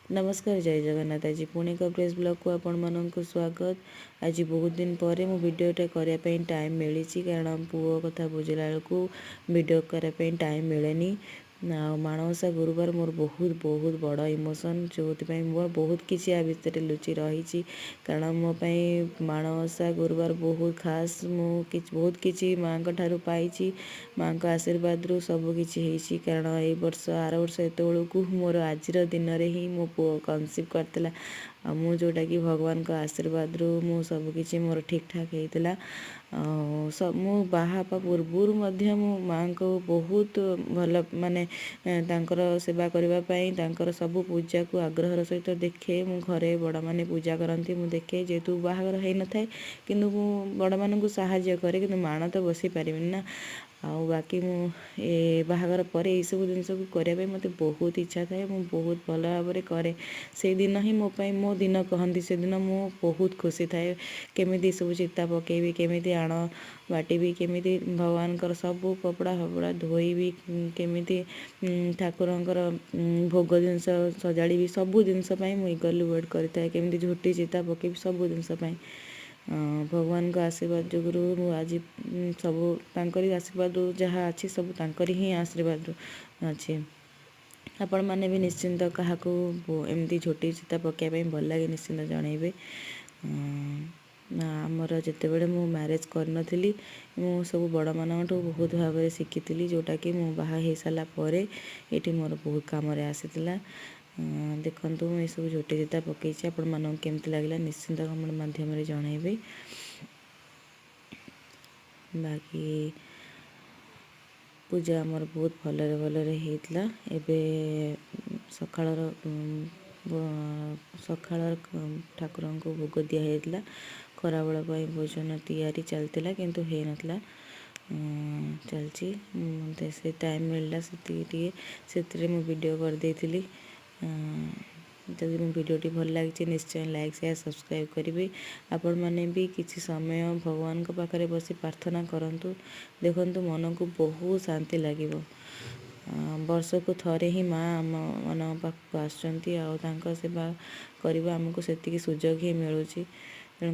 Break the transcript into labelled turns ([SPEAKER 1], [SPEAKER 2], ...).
[SPEAKER 1] ନମସ୍କାର, ଜୟ ଜଗନ୍ନାଥ। ଆଜି ପୁଣି ଏକ ଫ୍ରେଶ୍ ବ୍ଲଗ୍କୁ ଆପଣମାନଙ୍କୁ ସ୍ୱାଗତ। ଆଜି ବହୁତ ଦିନ ପରେ ମୁଁ ଭିଡ଼ିଓଟା କରିବା ପାଇଁ ଟାଇମ୍ ମିଳିଛି, କାରଣ ପୁଅ କଥା ବୁଝିଲା ବେଳକୁ ଭିଡ଼ିଓ କରିବା ପାଇଁ ଟାଇମ୍ ମିଳେନି। ଆଉ ମାଣବସା ଗୁରୁବାର ମୋର ବହୁତ ବହୁତ ବଡ଼ ଇମୋସନ୍, ଯେଉଁଥିପାଇଁ ମୋର ବହୁତ କିଛି ଆ ଭିତରେ ଲୁଚି ରହିଛି। କାରଣ ମୋ ପାଇଁ ମାଣବସା ଗୁରୁବାର ବହୁତ ଖାସ୍। ମୁଁ କିଛି ବହୁତ କିଛି ମାଆଙ୍କ ଠାରୁ ପାଇଛି, ମାଆଙ୍କ ଆଶୀର୍ବାଦରୁ ସବୁ କିଛି ହେଇଛି। କାରଣ ଏଇ ବର୍ଷ, ଆର ବର୍ଷ ଏତେବେଳକୁ ମୋର ଆଜିର ଦିନରେ ହିଁ ମୋ ପୁଅ କନସିଭ୍ କରିଥିଲା, ଆଉ ମୁଁ ଯେଉଁଟାକି ଭଗବାନଙ୍କ ଆଶୀର୍ବାଦରୁ ମୁଁ ସବୁକିଛି ମୋର ଠିକ୍ଠାକ୍ ହେଇଥିଲା। ଆଉ ମୁଁ ବାହା ହେବା ପୂର୍ବରୁ ମଧ୍ୟ ମୁଁ ମାଆଙ୍କୁ ବହୁତ ଭଲ ମାନେ, ତାଙ୍କର ସେବା କରିବା ପାଇଁ, ତାଙ୍କର ସବୁ ପୂଜାକୁ ଆଗ୍ରହର ସହିତ ଦେଖେ। ମୁଁ ଘରେ ବଡ଼ମାନେ ପୂଜା କରନ୍ତି, ମୁଁ ଦେଖେ। ଯେହେତୁ ବାହାଘର ହେଇନଥାଏ, କିନ୍ତୁ ମୁଁ ବଡ଼ମାନଙ୍କୁ ସାହାଯ୍ୟ କରେ, କିନ୍ତୁ ମାଣ ତ ବସିପାରିବିନି ନା। ଆଉ ବାକି ମୁଁ ଏ ବାହାଘର ପରେ ଏଇସବୁ ଜିନିଷକୁ କରିବା ପାଇଁ ମୋତେ ବହୁତ ଇଚ୍ଛା ଥାଏ। ମୁଁ ବହୁତ ଭଲ ଭାବରେ କରେ। ସେଇଦିନ ହିଁ ମୋ ପାଇଁ ମୋ ଦିନ କହନ୍ତି। ସେଦିନ ମୁଁ ବହୁତ ଖୁସି ଥାଏ, କେମିତି ଏସବୁ ଚିତା ପକାଇବି, କେମିତି ଆଣ ବାଟିବି, କେମିତି ଭଗବାନଙ୍କର ସବୁ କପଡ଼ା ଫପଡ଼ା ଧୋଇବି, କେମିତି ଠାକୁରଙ୍କର ଭୋଗ ଜିନିଷ ସଜାଡ଼ିବି। ସବୁ ଜିନିଷ ପାଇଁ ମୁଁ ଇଗରଲି ୱେଟ୍ କରିଥାଏ, କେମିତି ଝୋଟି ଚିତା ପକାଇବି, ସବୁ ଜିନିଷ ପାଇଁ। ଭଗବାନଙ୍କ ଆଶୀର୍ବାଦ ଯୋଗୁରୁ ମୁଁ ଆଜି ସବୁ ତାଙ୍କରି ଆଶୀର୍ବାଦରୁ ଯାହା ଅଛି, ସବୁ ତାଙ୍କରି ହିଁ ଆଶୀର୍ବାଦରୁ ଅଛି। ଆପଣମାନେ ବି ନିଶ୍ଚିନ୍ତ କାହାକୁ ଏମିତି ଝୋଟି ଚିତା ପକାଇବା ପାଇଁ ଭଲ ଲାଗେ, ନିଶ୍ଚିନ୍ତ ଜଣାଇବେ। ଆମର ଯେତେବେଳେ ମୁଁ ମ୍ୟାରେଜ୍ କରିନଥିଲି, ମୁଁ ସବୁ ବଡ଼ମାନଙ୍କଠୁ ବହୁତ ଭାବରେ ଶିଖିଥିଲି, ଯେଉଁଟାକି ମୁଁ ବାହା ହେଇସାରିଲା ପରେ ଏଇଠି ମୋର ବହୁତ କାମରେ ଆସିଥିଲା। ଦେଖନ୍ତୁ, ମୁଁ ଏସବୁ ଝୋଟି ଚିତା ପକାଇଛି। ଆପଣମାନଙ୍କୁ କେମିତି ଲାଗିଲା, ନିଶ୍ଚିନ୍ତ କମେଣ୍ଟ ମାଧ୍ୟମରେ ଜଣାଇବେ। ବାକି ପୂଜା ଆମର ବହୁତ ଭଲରେ ଭଲରେ ହେଇଥିଲା। ଏବେ ସକାଳର ସକାଳ ଠାକୁରଙ୍କୁ ଭୋଗ ଦିଆହେଇଥିଲା। ଖରାବେଳ ପାଇଁ ଭୋଜନ ତିଆରି ଚାଲିଥିଲା, କିନ୍ତୁ ହେଇନଥିଲା, ଚାଲିଛି। ମୋତେ ସେ ଟାଇମ୍ ମିଳିଲା ସେତିକି ଟିକେ, ସେଥିରେ ମୁଁ ଭିଡ଼ିଓ କରିଦେଇଥିଲି। ଯଦି ମୋ ଭିଡ଼ିଓଟି ଭଲ ଲାଗିଛି, ନିଶ୍ଚୟ ଲାଇକ୍, ସେୟାର, ସବସ୍କ୍ରାଇବ୍ କରିବେ। ଆପଣମାନେ ବି କିଛି ସମୟ ଭଗବାନଙ୍କ ପାଖରେ ବସି ପ୍ରାର୍ଥନା କରନ୍ତୁ, ଦେଖନ୍ତୁ ମନକୁ ବହୁତ ଶାନ୍ତି ଲାଗିବ। ବର୍ଷକୁ ଥରେ ହିଁ ମା ଆମ ମାନଙ୍କ ପାଖକୁ ଆସୁଛନ୍ତି, ଆଉ ତାଙ୍କ ସେବା କରିବା ଆମକୁ ସେତିକି ସୁଯୋଗ ହିଁ ମିଳୁଛି। ତେଣୁ